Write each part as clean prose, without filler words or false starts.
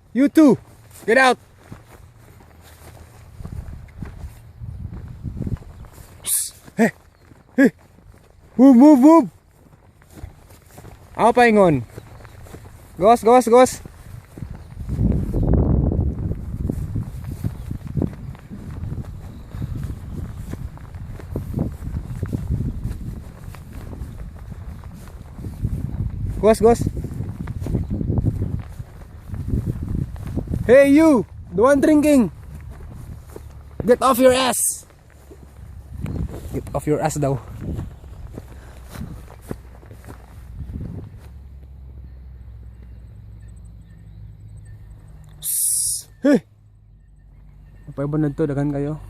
You too. Get out. Psst. Hey. Hey. Move, move, move. Ako paingon. Gos, gos, gos. Gos, gos. Hey you, the one drinking. Get off your ass. Get off your ass daw. Psst. Hey. Napaiba na to, daghan kayo.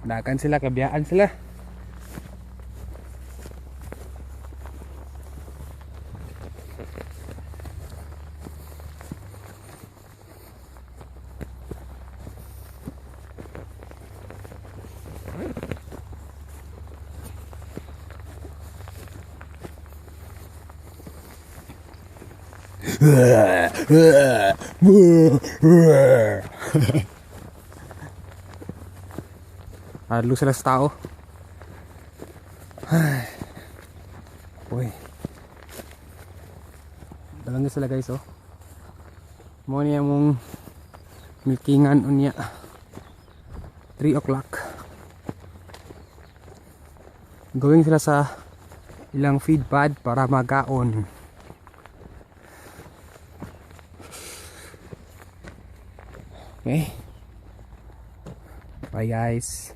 Dagan sila, kabiyaan sila. Hadlo sila sa tao. Ay. Uy. Dalang sila, guys, oh. Mo niya mong milkingan unya. 3 o'clock. Going sila sa ilang feed pad para magaon. Okay. Bye, guys.